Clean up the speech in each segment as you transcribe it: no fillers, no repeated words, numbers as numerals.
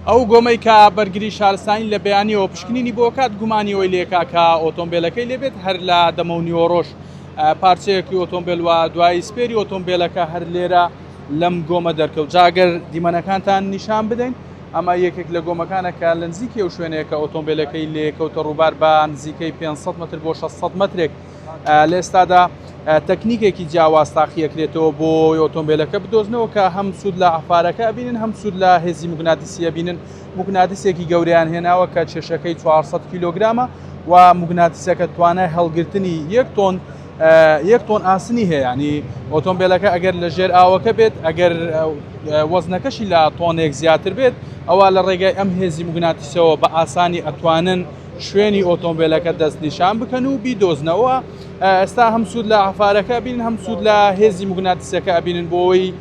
ئەو گۆمەی کە بەرگری شارستانی لە بەیانیەوە پشکنینی بۆ کات گومانی ئەوەی لێکا کە ئۆتۆمبیلەکەی لێبێت هەر لە دەمە و نیوەڕۆژ پارچەیەکی ئۆتۆمبیل و دوایی سپێری ئۆتۆمبیلەکە هەر لێرە لەم گۆمە دەرکەوت جاگەر دیمەنەکانتان نیشان بدەین ئەمە یەکێک لە گۆمەکانە کە لە نزیکی ئەو شوێنەیە کە ئۆتۆمبیلەکەی لێکەوتە ڕووبار بە نزیکەی 500 متر بۆ 600 مترێک لە ئێستادا تەکنیکێکی جیاواز تاقیەکرێتەوە بۆ ئۆتۆمبیلەکە بدۆزنەوە کە هەم سوود لە ئەفارەکە ئەبینن هەم سوود لە هێزی موگناتیسی ئەبینن موگناتیسێکی گەوریان هێناوە کە کێشەکەی 400 کیلۆگرامە و موگناتیسەکە توانای هەڵگرتنی یەک تۆن یەک تۆن ئاسنی هەیە ینی ئۆتۆمبیلەکە ئەگەر لە ژێر ئاوەکە بێت ئەگەر وەزنەکەشی لە تۆنێک زیاتر بێت ئەوە لە ڕێگای ئەم هێزی موگناتیسەوە بە ئاسانی ئەتوانن شوێنی ئۆتۆمبیلەکە دەستنیشان بکەن و بیدۆزنەوە ئێستا هەم سوود لە ئافارەکە ئەبینن هەم سوود لە هێزی موگناتیسەکە ئەبینن بۆی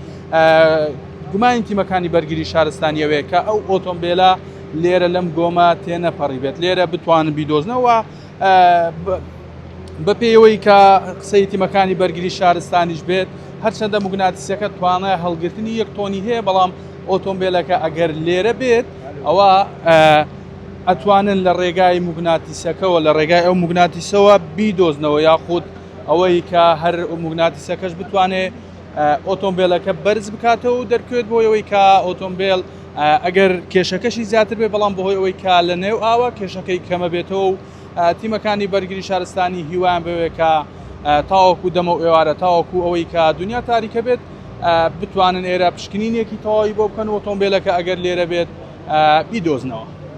گومانی تیمەکانی بەرگری شارستانیەوەیە کە ئەو ئۆتۆمبیلە لێرە لەم گۆمە تێنەپەڕی بێت لێرە بتوانن بیدۆزنەوە بە پێیەوەی کە قسەی تیمەکانی بەرگری شارستانیش بێت هەرچەندە موگناتیسەکە توانای هەڵگرتنی یەک تۆنی هەیە بەڵام ئۆتۆمبیلەکە ئەگەر لێرە بێت ئەوە ئەتوانن لە ڕێگای موگناتیسەکەوە لە ڕێگای ئەو موگناتیسەوە بیدۆزنەوە یاخود ئەوەی کە هەر موگناتیسەکەش بتوانێ ئۆتۆمبیلەکە بەرز بکاتەوە و دەرکوێت بۆ ئەوەی کە ئۆتۆمبیل ئەگەر کێشەکەشی زیاتر بێ بەڵام بەهۆی ئەوەی کە لە نێو ئاوە کێشەکەی کەمە بێتەوە و تیمەکانی بەرگری شارستانی هیوایان بەوێ کە تاوەکو دەمە و ئێوارە تاوەکو ئەوەی کە دنیا تاریکە بێت بتوانن ئێرە پشکنینێکی تەواوی بۆ بکەن ئۆتۆمبیلەکە ئەگەر لێرە بێت بیدۆزنەوە.